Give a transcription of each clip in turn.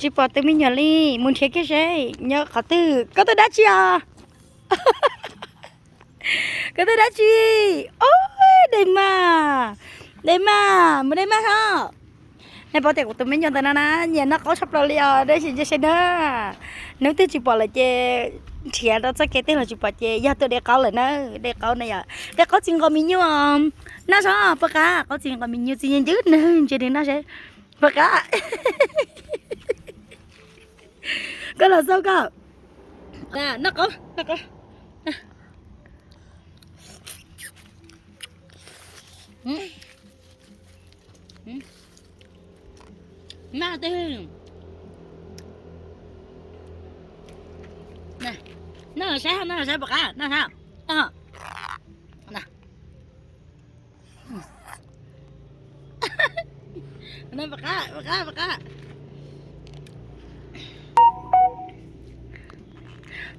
Tsis pom tus me nyuam li, mus nrhiav kiag seb nyob qhov twg. Koj tuaj dab tsi os? Koj tuaj dab tsi? Oj, de mas, de mas, mus de mas ho. Nej paub tias kuv tus me nyuam ntawm no na nyiam noj qaub tshaj plaws li os, nej sim ntsia seb na. Hnub twg tsis pom lawm ces nrhiav rau txoj kev twg los tsis pom ces yog tuaj de qaub lawm na. De qaub na yom, de qaub txiv nqos mis nyuj os. Noj saib puas qab, qaub txiv nqos mis nyuj txiv ncw ncw, ntshe nws noj seb puas qab. Koj los xauj koj. Noj qaub, noj qaub. Noj twg? Noj saib, noj saib puas qab, noj saib.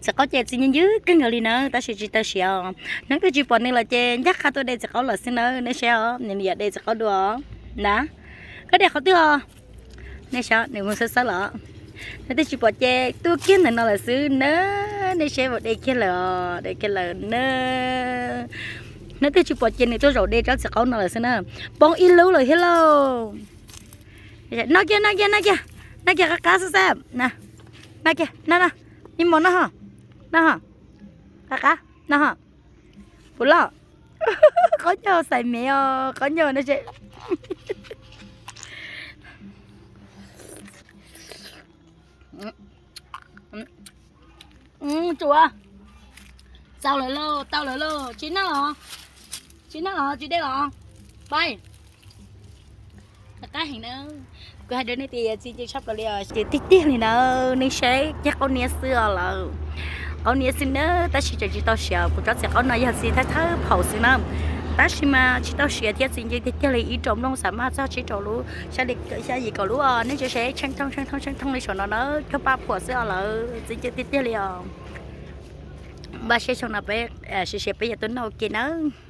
Txiv qaub ces txiv ncw ncw kawg nkaus li na, tab sis tsis tau siav os. Hnub twg tsis pom nws lawm ces ncaj qha tuaj de txiv qaub lawm xwb na, nej saib os, nws yam de txiv qaub dua na. Koj de qhov twg os? Nej saib, nws mus xawb xawb los. Hnub twg tsis pom ces tuaj kiag ntawm no lawm xwb na, nej saib, de kiag lawm os, de kiag lawm na. Hnub twg tsis pom ces nws tuaj zaum de tsob txiv qaub no lawm xwb na. Poob ib lub lawm thiab lauj. Noj kiag, noj kiag, noj kiag, noj kiag qab qab xwb xwb. Noj kiag, noj, noj, ib mos noj ho, noj ho, qab qab, noj ho. Puas loj? Qaub ncaug xaiv mev os, qaub ncaug no es. Tsuav, txaus lawm lauj, tau lawm lauj, tsis noj los, tsis noj los tsis de los, pais. Qab heev na. Kuv hais rau nej tias txiv ncw tshaj plaws li os, tiag tiag li na. Nej saib, ceg qaub niab xwb os lawm. Qaub niab xwb na, tab sis tseem tsis tau siav, kuv tsob txiv qaub no yog txiv thawj thawj phaum xwb na. Tab sis mas tsis tau siav thiab, txiv ncw tiag tiag li, ib rau nplooj xav maj txog tsib rau lub, xya yim kaum lub os, nej tseem saib tsheej thooj tsheej thooj tsheej thooj li saum no na, cuag paj phuam xwb os lawm, txiv ncw tiag tiag li os. Npaj siab xyoo no peb, sim siav peb yuav tuaj noj ua ke nawb.